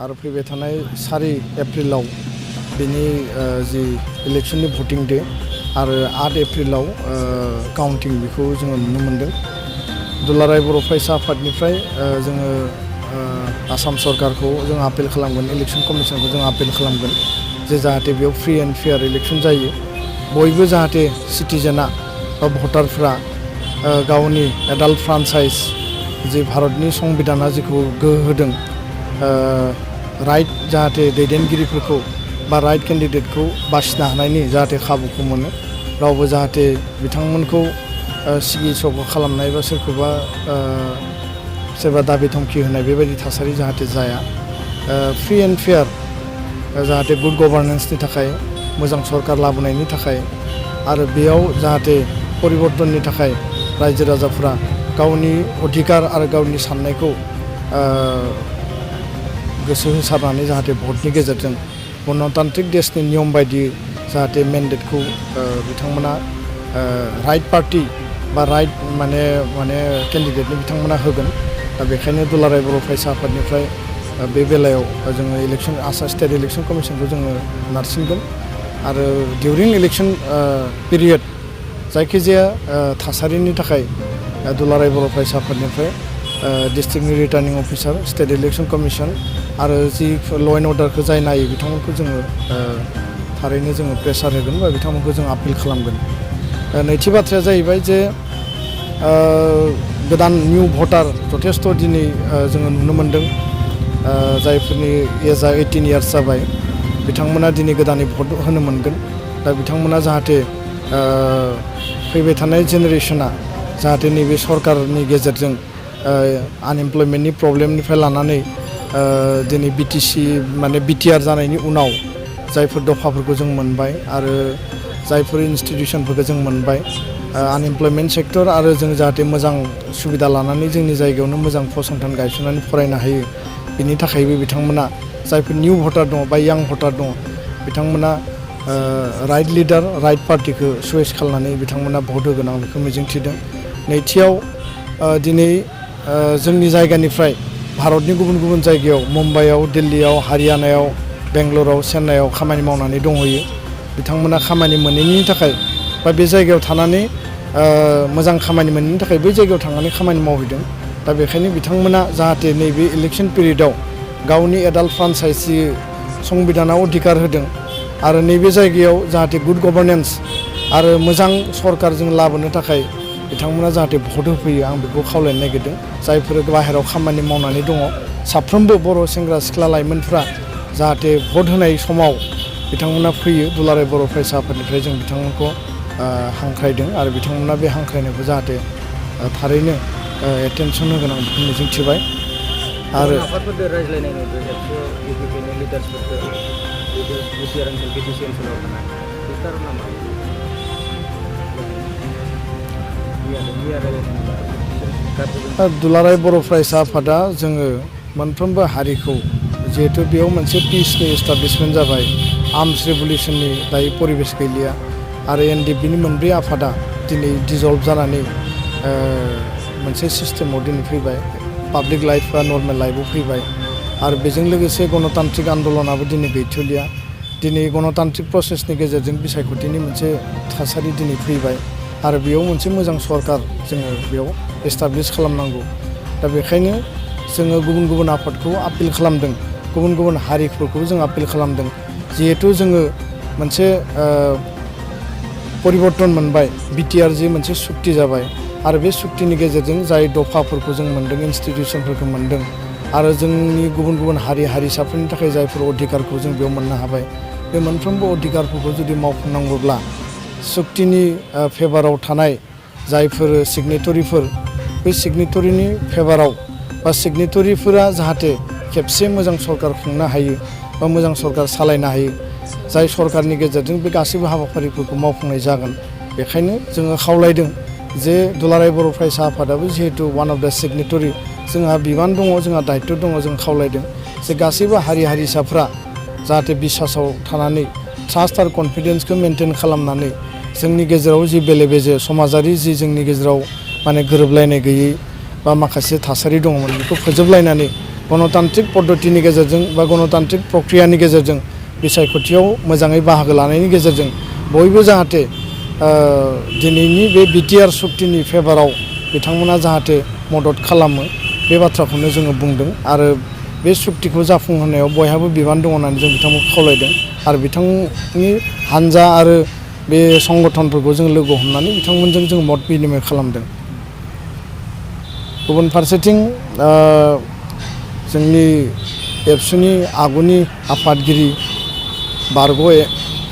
आरो फैबाय थानाय 4 एप्रिलाव बेनि जि इलेक्शननि भटिं डे आरो 8 एप्रिलाव काउन्टिं बेखौ जोङो नुनो मोन्दों। दुलाराय बर' फरायसा आफादनिफ्राय जोङो आसाम सरकारखौ जों आपिल खालामगोन, इलेक्शन कमिशनखौ जों आपिल खालामगोन जे जाहाथे बेयाव फ्रि एन्ड फेयार इलेक्शन जायो। बयबो जाहाथे सिटिजेना बा भटारफ्रा गावनि एडाल्ट फ्रान्चाइज जे भारतनि संबिधाना जेखौ गोहो होदों राइट जाहाथे दैदेनगिरिफोरखौ बा राइट केन्डिडेटखौ बासिनो हानायनि जाहाथे खाबुखौ मोनो। रावबो जाहाथे बिथांमोनखौ सिगि सग' खालामनाय बा सोरबा दाबि धमखि होनाय बेबायदि थासारि जाहाथे जाया। फ्रि एन्ड फेयार जाहाथे गुड गभार्नेन्सनि थाखाय, मोजां सरकार लाबोनायनि थाखाय आरो बेयाव जाहाथे परिबर्तननि थाखाय रायजो राजाफ्रा गावनि अधिकार आरो गावनि साननायखौ गोसो होसारनानै जाहाथे भटनि गेजेरजों गणतान्त्रिक देशनि नियम बायदि जाहाथे मेन्डेटखौ बिथांमोना राइट पार्टि बा राइट माने केन्डिडेटनि बिथांमोना होगोन। दा बेखायनो दुलाराय बर' फरायसा आफादनिफ्राय बे बेलायाव जोङो स्टेट इलेक्शन कमिशनखौ जोङो नारसिनगोन आरो डिउरिं इलेक्शन पिरियड जायखिजाया थासारिनि थाखाय दुलाराय बर' फरायसा आफादनिफ्राय डिस्ट्रिक्टनि returning officer, state election commission आरो जि ल' एन्ड अर्डारखौ जाय नायो बिथांमोनखौ जोङो थारैनो जोङो प्रेसार होगोन बा बिथांमोनखौ जों आपिल खालामगोन। नैथि बाथ्राया जाहैबाय जे गोदान निउ भटार जथेस्थ' दिनै जोङो नुनो मोन्दों जायफोरनि एजआ 18 इयार्स जाबाय बिथांमोना दिनै गोदानै भट होनो मोनगोन। दा बिथांमोना जाहाथे फैबाय थानाय जेनेरेसना जाहाथे नैबे सरकारनि गेजेरजों आनएमप्लयमेन्टनि प्रब्लेमनिफ्राय लानानै दिनै बिटिआर जानायनि उनाव जायफोर दफाफोरखौ जों मोनबाय आरो जायफोर इन्स्टिटिउसनफोरखौ जों मोनबाय आनएमप्लयमेन्ट सेक्टर आरो जों जाहाथे मोजां सुबिदा लानानै जोंनि जायगायावनो मोजां फसंथान गायसननानै फरायनो हायो। बिनि थाखायबो बिथांमोना जायफोर निउ भटार दङ बा यां भटार दङ बिथांमोना राइट लिडार, राइट पार्टिखौ चुइस खालामनानै बिथांमोना भट होगोन आं बेखौ मिजिंथिदों। नैथियाव दिनै जोंनि जायगानिफ्राय भारतनि गुबुन गुबुन जायगायाव मुम्बाइआव, दिल्लीआव, हारियानायाव, बेंगलराव, चेन्नाइआव खामानि मावनानै दंहैयो। बिथांमोना खामानि मोनैनि थाखाय बा बे जायगायाव थानानै मोजां खामानि मोनैनि थाखाय बै जायगायाव थांनानै खामानि मावहैदों। दा बेखायनो बिथांमोना जाहाथे नैबे इलेक्शन पिरियडआव गावनि एडाल्ट फ्रान्चाइज जि संबिधानाव अधिकार होदों आरो नैबे जायगायाव जाहाथे गुड गभार्नेन्स आरो मोजां सरकार जों लाबोनो थाखाय बिथांमोना जाहाथे भट होफैयो आं बेखौ खावलायनो नागिरदों। जायफोर बाहेरायाव खामानि मावनानै दङ साफ्रोमबो बर' सेंग्रा सिख्ला लाइमोनफ्रा जाहाथे भट होनाय समाव बिथांमोना फैयो। दुलाराय बर' फरायसा आफादनिफ्राय जों बिथांमोनखौ हांख्रायदों आरो बिथांमोना बे हांख्रायनायखौ जाहाथे थारैनो एटेनसन होगोन आं बेखौ मिजिंथिबाय। आरो आफादफोरजों रायज्लायनाय नुदों इउपिपिनि लिडार्सफोरखौ बिटिआर ओनसोल बिटिसि ओनसोलाव थानाय बे कारना मा? दुलाराय बर' फरायसा आफादा जोङो मोनफ्रोमबो हारिखौ जिहेतु बेयाव मोनसे पिसनि एस्टाब्लिशमेन्ट जाबाय, आर्मस रेभुलिउसननि दायो परिबेस गैलिया आरो एनडिएफबिनि मोनब्रै आफादा दिनै डिजल्भ जानानै मोनसे सिस्टेमाव दिनै फैबाय, पाब्लिक लाइफ बा नर्मेल लाइफआव फैबाय आरो बेजों लोगोसे गणतान्त्रिक आन्दलनाबो दिनै गैथ'लिया। दिनै गणतान्त्रिक प्रसेसनि गेजेरजों बिसायख'थिनि मोनसे थासारि दिनै फैबाय आरो बेयाव मोनसे मोजां सरकार जोङो बेयाव एस्टाब्लिश खालामनांगौ। दा बेखायनो जोङो गुबुन गुबुन आफादखौ आपिल खालामदों, गुबुन गुबुन हारिफोरखौ जों आपिल खालामदों जिहेथु जोङो मोनसे परिबर्तन मोनबाय, बिटिआर जि मोनसे सुक्ति जाबाय आरो बे सुक्तिनि गेजेरजों जाय दफाफोरखौ जों मोन्दों, इन्स्टिटिउसनफोरखौ मोन्दों आरो जोंनि गुबुन गुबुन हारि हारिसाफोरनि थाखाय जायफोर अधिकारखौ जों बेयाव मोननो हाबाय बे मोनफ्रोमबो अधिकारफोरखौ जुदि मावफुंनांगौब्ला सुक्तिनि फेभाराव थानाय जायफोर सिगनेटरिफोर बै सिगनेटरिनि फेभाराव बा सिगनेटरिफोरा जाहाथे खेबसे मोजां सरकार खुंनो हायो बा मोजां सरकार सालायनो हायो, जाय सरकारनि गेजेरजों बे गासैबो हाबाफारिफोरखौ मावफुंनाय जागोन। बेखायनो जोङो खावलायदों जे दुलाराय बर' फरायसा आफादाबो जिहेतु वान अफ द सिगनेटरि जोंहा बिबान दङ, जोंहा दायित्व दङ, जों खावलायदों जे गासैबो हारि हारिसाफ्रा जाहाथे बिसासाव थानानै ट्रास्ट आरो कनफिडेन्सखौ मेनटेन खालामनानै जोंनि गेजेराव जि बेले बेजे समाजारि जि जोंनि गेजेराव माने गोरोबलायनाय गैयै बा माखासे थासारि दङमोन बेखौ फोजोबलायनानै गणतान्त्रिक पद्धतिनि गेजेरजों बा गणतान्त्रिक प्रक्रियानि गेजेरजों बिसायख'थियाव मोजाङै बाहागो लानायनि गेजेरजों बयबो जाहाथे दिनैनि बे बिटिआर सुक्तिनि फेभाराव बिथांमोना जाहाथे मदद खालामो बे बाथ्राखौनो जोङो बुंदों आरो बे सुक्तिखौ जाफुंहोनायाव बयहाबो बिबान दङ होननानै जों बिथांमोनखौ खावलायदों आरो बिथांनि हानजा आरो बे संगठनफोरखौ जों लोगो हमनानै बिथांमोनजों जों मत बिनिमय खालामदों। गुबुन फारसेथिं जोंनि एबसुनि आगुनि आफादगिरि बारग'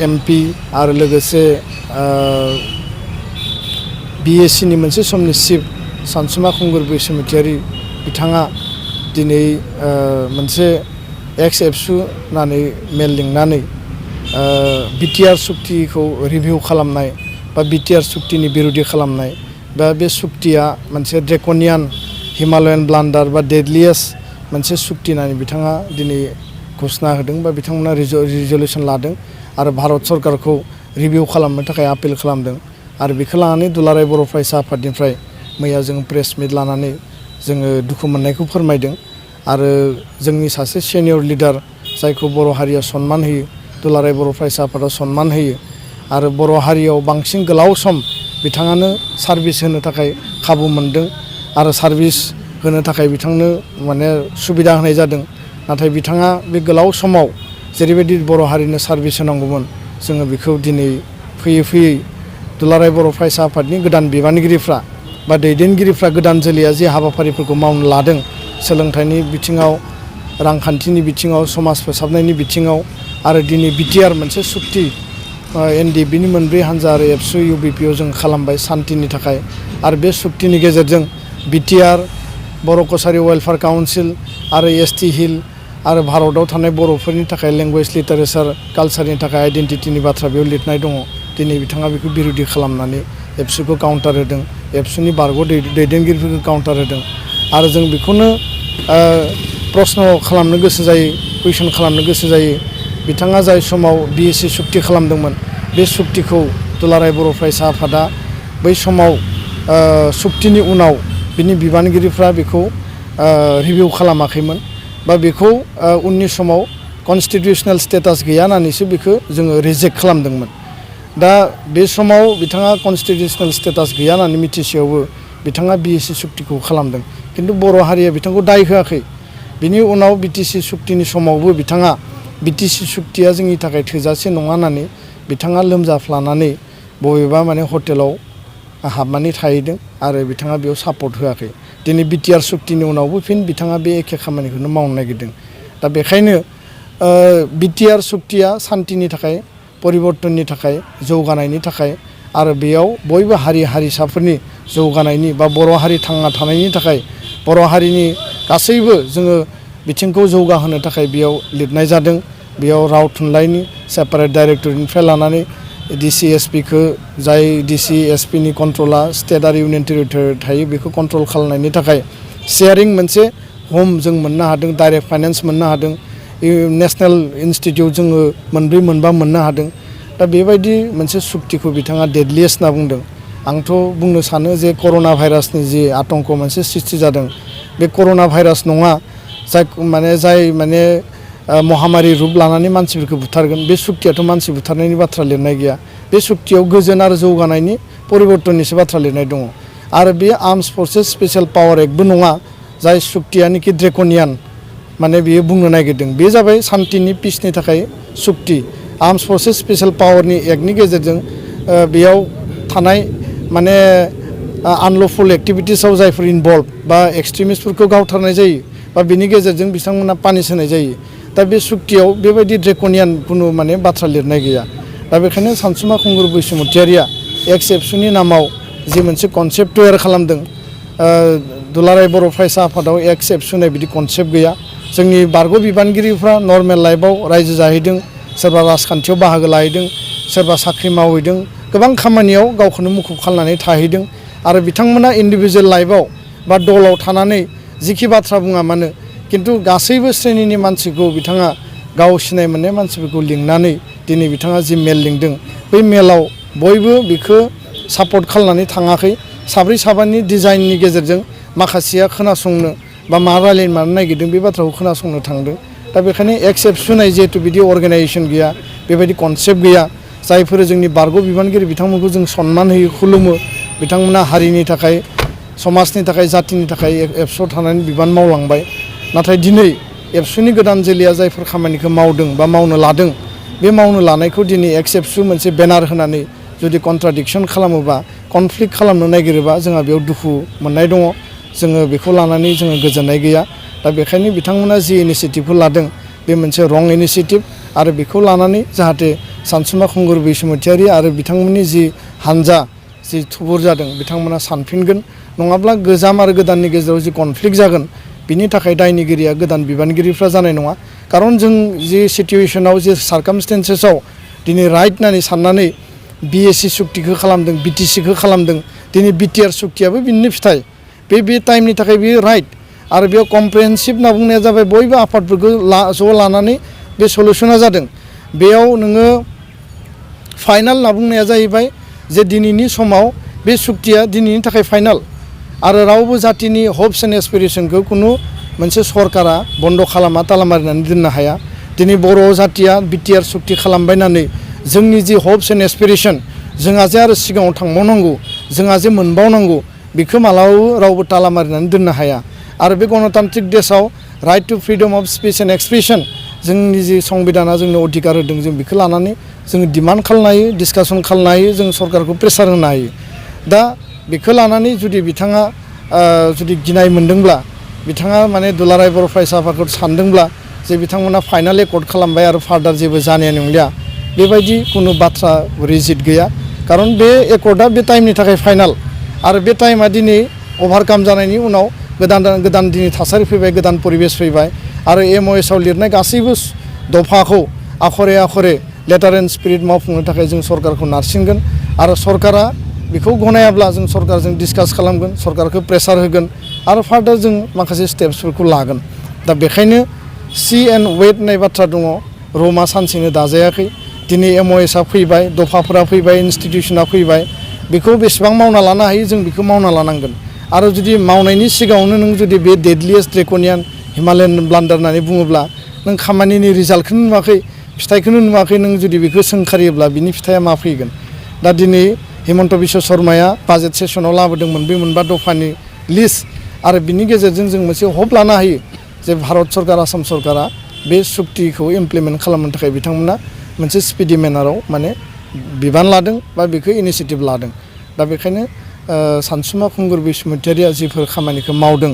एमपि आरो लोगोसे बिएसिनि मोनसे समनि चिफ सानसुमा खुंगुर बैसोमुतियारि बिथाङा दिनै मोनसे एक्स एबसु होननानै मेल लिंनानै बिटिआर सुक्तिखौ रिभिउ खालामनाय बा बिटिआर सुक्तिनि बिरोधि खालामनाय बा बे सुक्तिया मोनसे ड्रेकनियान हिमालयान ब्लान्डार बा डेडलिएस्ट मोनसे सुक्ति होननानै बिथाङा दिनै घोषणा होदों बा बिथांमोना रिजलिउसन लादों आरो भारत सरकारखौ रिभिउ खालामनो थाखाय आपिल खालामदों आरो बेखौ लानानै दुलाराय बर' फरायसा आफादनिफ्राय मैया जों प्रेस मिट लानानै जोङो दुखु मोननायखौ फोरमायदों आरो जोंनि सासे सिनियर लिडार जायखौ बर' हारिया सनमान होयो दुलाराय बर' फरायसा आफादा सनमान होयो आरो बर' हारियाव बांसिन गोलाव सम बिथाङानो सार्भिस होनो थाखाय खाबु मोनदों आरो सार्भिस होनो थाखाय बिथांनो माने सुबिदा होनाय जादों नाथाय बिथाङा बे गोलाव समाव जेरैबायदि बर' हारिनो सार्भिस होनांगौमोन जोङो बेखौ दिनै फैयै फैयै दुलाराय बर' फरायसा आफादनि गोदान बिबानगिरिफ्रा बा दैदेनगिरिफ्रा गोदान जोलैया जे हाबाफारिफोरखौ मावनो लादों सोलोंथाइनि बिथिङाव रांखान्थिनि बिथिङाव समाज फोसाबनायनि बिथिङाव आरो दिनै बिटिआर मोनसे सुक्ति एनडिएफबिनि मोनब्रै हान्जा आरो एबसु इउबिपिआव जों खालामबाय सान्तिनि थाखाय आरो बे सुक्तिनि गेजेरजों बिटिआर बर' कसारि वेलफेयार काउन्सिल आरो एसटि हिल आरो भारताव थानाय बर'फोरनि थाखाय लेंगुवेज लिटारेचार कालचारनि थाखाय आइडेन्टिटिनि बाथ्रा बेयाव लिरनाय दङ दिनै बिथाङा बेखौ बिरोधि खालामनानै एबसुखौ काउन्टार होदों एबसुनि बारग' दैदेनगिरिफोरखौ काउन्टार होदों आरो जों बेखौनो प्रश्न खालामनो गोसो जायो कुइसन खालामनो गोसो जायो बिथाङा जाय समाव बिएसि सुक्ति खालामदोंमोन बे सुक्तिखौ दुलाराय बर' फरायसा आफादा बै समाव सुक्तिनि उनाव बिनि बिबानगिरिफ्रा बेखौ रिभिउ खालामाखैमोन बा बेखौ उननि समाव कनस्टिटिउसनेल स्टेटास गैया होननानैसो बेखौ जोङो रिजेक्ट खालामदोंमोन दा बे समाव बिथाङा कनस्टिटिउसनेल स्टेटास गैया होननानै मिथिसेयावबो बिथाङा बिएसि सुक्तिखौ खालामदों खिन्थु बर' हारिया बिथांखौ दाय होआखै बिनि उनाव बिटिसि सुक्तिनि समावबो बिथाङा बिटिसि सुक्तिया जोंनि थाखाय थोजासे नङा होननानै बिथाङा लोमजाफ्लानानै बबेबा माने हटेलाव हाबनानै थाहैदों आरो बिथाङा बेयाव सापर्ट होआखै दिनै बिटिआर सुक्तिनि उनावबो फिन बिथाङा बे एखे खामानिखौनो मावनो नागिरदों दा बेखायनो बिटिआर सुक्तिया सान्तिनि थाखाय परिबर्तननि थाखाय जौगानायनि थाखाय आरो बेयाव बयबो हारि हारिसाफोरनि जौगानायनि बा बर' हारि थांना थानायनि थाखाय बर' हारिनि गासैबो जोङो बिथिंखौ जौगाहोनो थाखाय बेयाव लिरनाय जादों बेयाव राव थुनलाइनि सेपारेट डाइरेक्टरेटनिफ्राय लानानै डिसि एसपिखौ जाय डिसि एसपिनि कन्ट्रला स्टेट आरो इउनियन टेरिटरि थायो बेखौ कन्ट्रल खालामनायनि थाखाय शेयारिं मोनसे हम जों मोननो हादों डाइरेक्ट फाइनेन्स मोननो हादों नेशनेल इन्सटिटिउट जोङो मोनब्रै मोनबा मोननो हादों दा बेबायदि मोनसे सुक्तिखौ बिथाङा डेडलिएस्ट होनना बुंदों आंथ' बुंनो सानो जे कर'ना भाइरासनि जि आतंक मोनसे सृष्टि जादों बे कर'ना भाइरास नङा जाय माने महामारि रुप लानानै मानसिफोरखौ बुथारगोन बे सुक्तियाथ' मानसि बुथारनायनि बाथ्रा लिरनाय गैया बे सुक्तियाव गोजोन आरो जौगानायनि परिबर्तननिसो बाथ्रा लिरनाय दङ आरो बे आर्मस फर्सेस स्पेसियेल पावार एक्टबो नङा जाय सुक्तियानोखि ड्रेकनियान माने बियो बुंनो नागिरदों बे जाबाय सान्तिनि पिसनि थाखाय सुक्ति आर्मस फर्सेस स्पेसियेल पावारनि एक्टनि गेजेरजों बेयाव थानाय माने आनलफुल एक्टिभिटिसाव जायफोर इनभल्भ बा एक्सट्रिमिस्टफोरखौ गावथारनाय जायो बा बिनि गेजेरजों बिथांमोना पानिश होनाय जायो दा बे सुक्तियाव बेबायदि ड्रेकनियान खुनु माने बाथ्रा लिरनाय गैया दा बेखायनो सानसुमा खुंगुर बैसोमुतियारिया एक्स एबसुनि नामाव जि मोनसे कनसेप्ट तैयार खालामदों दुलाराय बर' फरायसा आफादाव एक्स एबसु होननाय बिदि कनसेप्ट गैया जोंनि बारग' बिबानगिरिफ्रा नर्मेल लाइफआव रायजो जाहैदों सोरबा राजखान्थियाव बाहागो लाहैदों सोरबा साख्रि मावहैदों गोबां खामानियाव गावखौनो मुखुब खालामनानै थाहैदों आरो बिथांमोना इन्डिभिजुवेल लाइफआव बा दलाव थानानै जिखि बाथ्रा बुङा मानो किन्तु गासैबो श्रेणिनि मानसिखौ बिथाङा गाव सिनाय मोननाय मानसिफोरखौ लिंनानै दिनै बिथाङा जि मेल लिंदों बै मेलाव बयबो बेखौ सापर्ट खालामनानै थाङाखै साब्रै साबानि डिजाइननि गेजेरजों माखासेया खोनासंनो बा मा रायलायनो मानो नागिरदों बे बाथ्राखौ खोनासंनो थांदों दा बेखायनो एक्सेप्सनै जिहेतु बिदि अर्गेनाइजेसन गैया बेबायदि कनसेप्ट गैया जायफोर जोंनि बारग' बिबानगिरि बिथांमोनखौ जों सनमान होयो खुलुमो बिथांमोना हारिनि थाखाय समाजनि थाखाय जातिनि थाखाय एबसुआव थानानै बिबान मावलांबाय नाथाय दिनै एबसुनि गोदान जोलैया जायफोर खामानिखौ मावदों बा मावनो लादों बे मावनो लानायखौ दिनै एक्सेप्सु मोनसे बेनार होनानै जुदि कन्ट्राडिक्सन खालामोबा कनफ्लिक्ट खालामनो नागिरोबा जोंहा बेयाव दुखु मोननाय दङ जोङो बेखौ लानानै जोङो गोजोननाय गैया दा बेखायनो बिथांमोना जि इनिसियेटिभखौ लादों बे मोनसे रं इनिसियेटिभ आरो बेखौ लानानै जाहाथे सानसुमा खुंगुर बैसोमुतियारि आरो बिथांमोननि जि हानजा जि थुबुर जादों बिथांमोना सानफिनगोन नङाब्ला गोजाम आरो गोदाननि गेजेराव जि कनफ्लिक्ट जागोन बिनि थाखाय दायनिगिरिया गोदान बिबानगिरिफ्रा जानाय नङा खारन जों जि सिटुएसनाव जि सार्कामस्टेन्सेसआव दिनै राइट होननानै साननानै बिएसि सुक्तिखौ खालामदों बिटिसिखौ खालामदों दिनै बिटिआर सुक्तियाबो बिनिनो फिथाइ बे टाइमनि थाखाय बेयो राइट आरो बेयाव कमप्रिहेन्सिभ होनना बुंनाया जाबाय बयबो आफादफोरखौ ज' लानानै बे सलुसना जादों बेयाव नोङो फाइनाल होनना बुंनाया जाहैबाय जे दिनैनि समाव बे सुक्तिया दिनैनि थाखाय फाइनाल आरो रावबो जातिनि हप्स एन्ड एसपिरेसनखौ खुनु मोनसे सरकारा बन्द खालामा ताला मारिनानै दोननो हाया दिनै बर' जातिया बिटिआर सुक्ति खालामबायनानै जोंनि जि हप्स एन्ड एसपिरेसन जोंहा जे आरो सिगाङाव थांबावनांगौ जोंहा जे मोनबावनांगौ बेखौ मालाबाबो रावबो ताला मारिनानै दोननो हाया आरो बे गणतान्त्रिक देशआव right to freedom of speech and expression जोंनि जि संबिधाना जोंनो अधिकार होदों जों बेखौ लानानै जोङो डिमान्ड खालामनो हायो डिसकासन खालामनो हायो जों सरकारखौ प्रेसार होनो हायो दा बेखौ लानानै जुदि बिथाङा जुदि गिनाय मोनदोंब्ला बिथाङा माने दुलाराय बर' फरायसा आफादखौ सानदोंब्ला जे बिथांमोना फाइनाल एकर्ड खालामबाय आरो फार्दार जेबो जानाय नंलिया बेबायदि खुनु बाथ्रा रिजिट गैया खारन बे एकर्डआ बे टाइमनि थाखाय फाइनाल आरो बे टाइमा दिनै अभारकाम जानायनि उनाव गोदान दिनै थासारि फैबाय गोदान परिबेस फैबाय आरो एमअएसआव लिरनाय गासैबो दफाखौ आखरे लेटार एन्ड स्पिरिट मावफुंनो थाखाय जों सरकारखौ नारसिनगोन आरो सरकारा बेखौ गनायाब्ला जों सरकारजों डिसकास खालामगोन सरकारखौ प्रेसार होगोन आरो फार्दार जों माखासे स्टेप्सफोरखौ लागोन दा बेखायनो सी एन्ड वेट होननाय बाथ्रा दङ रमा सानसेनो दाजायाखै दिनै एमअएसआ फैबाय दफाफोरा फैबाय इनस्टिटिउसना फैबाय बेखौ बेसेबां मावना लानो हायो जों बेखौ मावना लानांगोन आरो जुदि मावनायनि सिगाङावनो नों जुदि बे डेडलिएस्ट ड्रेकनियान हिमालयान ब्लान्डार होननानै बुङोब्ला नों खामानिनि रिजाल्टखौनो नुवाखै फिथाइखौनो नुवाखै नों जुदि बेखौ सोंखारियोब्ला बिनि फिथाइया मा फैगोन दा दिनै हिमन्त बिश्व शर्माया बाजेट सेसनाव लाबोदोंमोन बे मोनबा दफानि लिस्ट आरो बिनि गेजेरजों जों मोनसे हप लानो हायो जे भारत सरकार आसाम सरकारा बे सुक्तिखौ इमप्लिमेन्ट खालामनो थाखाय बिथांमोना मोनसे स्पिडि मेनाराव माने बिबान लादों बा बेखौ इनिसियेटिभ लादों दा बेखायनो सानसुमा खुंगुर बैसोमुतियारिया जिफोर खामानिखौ मावदों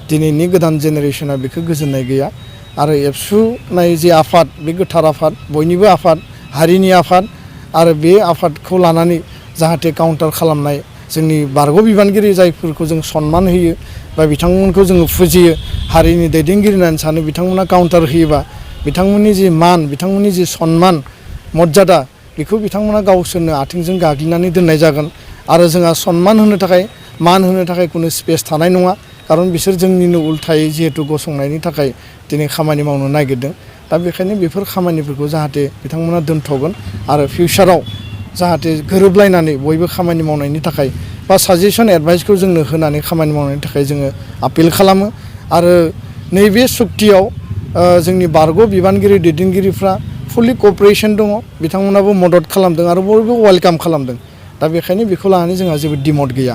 दिनैनि गोदान जेनेरेसना बेखौ गोजोननाय गैया आरो एबसुनाय जि आफाद बे गोथार आफाद बयनिबो आफाद हारिनि आफाद आरो बे आफादखौ लानानै जाहाथे काउन्टार खालामनाय जोंनि बारग' बिबानगिरि जायफोरखौ जों सनमान होयो बा बिथांमोनखौ जोङो फुजियो हारिनि दैदेनगिरि होननानै सानो बिथांमोना काउन्टार होयोबा बिथांमोननि जि मान बिथांमोननि जि सनमान मर्यादा बेखौ बिथांमोना गावसोरनो आथिंजों गाग्लिनानै दोननाय जागोन आरो जोंहा सनमान होनो थाखाय मान होनो थाखाय खुनु स्पेस थानाय नङा खारन बिसोर जोंनिनो उल्थायै जिहेतु गसंनायनि थाखाय दिनै खामानि मावनो नागिरदों दा बेखायनो बेफोर खामानिफोरखौ जाहाथे बिथांमोना दोनथ'गोन आरो फिउचाराव जाहाथे गोरोबलायनानै बयबो खामानि मावनायनि थाखाय बा साजेसन एडभाइसखौ जोंनो होनानै खामानि मावनायनि थाखाय जोङो आपिल खालामो आरो नैबे सुक्तियाव जोंनि बारग' बिबानगिरि दैदेनगिरिफ्रा फुलि क'पारेसन दङ बिथांमोनाबो मदद खालामदों आरो बयबो वेलकाम खालामदों दा बेखायनो बेखौ लानानै जोंहा जेबो डिमट गैया